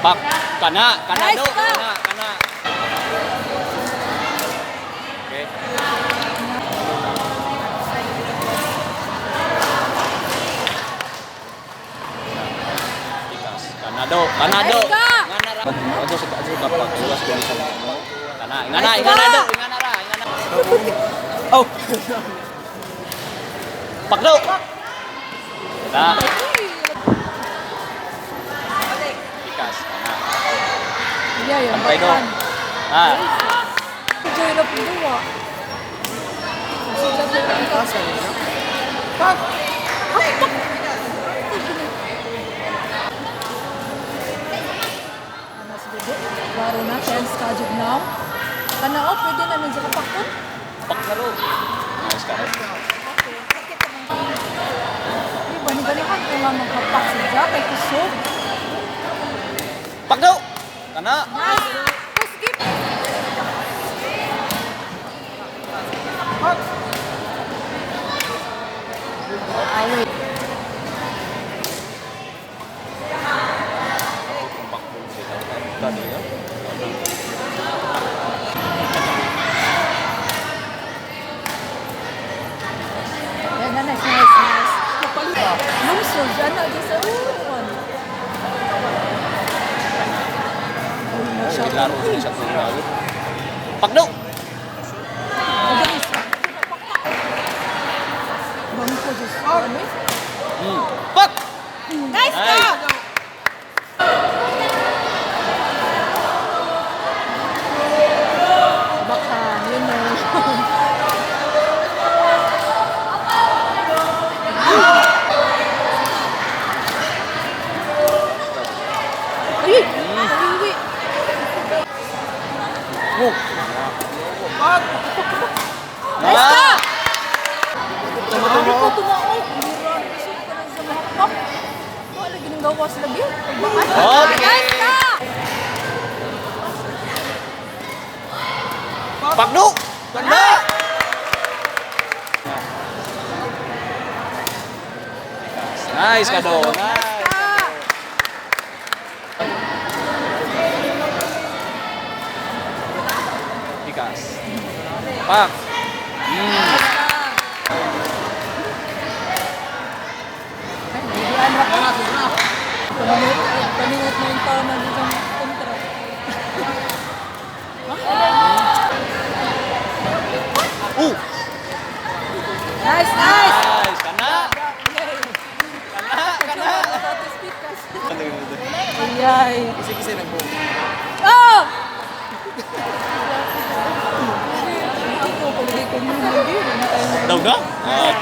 Pak. Kana, kana Nice do. ka. Kana, kana. Okay. Tikas. Kana do, kana do. Nice ka. Ngana ra. Ato sa ato sa kapak, iwas ko sa. Kana, ingana, Nice ingana ka. do, ingana ra, ingana. Oh. Pakdo. Na. Tikas, kana. Yeah, yeah. Pantay do. Ah. Joy na po duwa. Pak! Pak! Ano siguro? Klaro na, chance ka jud now. Kana oh, pwede na medyo kapakon. Pak na ro. Nice ka. Di ba, naganahan ko nga magkapak sa Jack, kay kusog. Pakdo. Kana. Nice! Kusog! Away. Tadi ya. Yan na, nice, nice, nice. Lungsod, dyan na, dyan sa uwan. Laro din siya tulad. Pakdo. Bangko, Diyos ko, ano eh? Pak. Nice ka! Baka, yun na. Ay! Ay! Oh. Nice ka! Sabi ko, tumaob. Mura na siya ka lang sa mahakpak. Wala, ginagawa sila lagi. Okay. Nice ka! Pakdo. Kana. Nice ka do. Nice. Ka! Tikas. Pak. Nice ka! Ay, nahihiyan na ako. Paningot na yung tao na dito ang kontra. Nice, nice! Nice. Kana. Yay! Kana. Kana. Ayay! Kasi nagbuo. Oh! Ako, palagay ko muna. Daw na? Ah.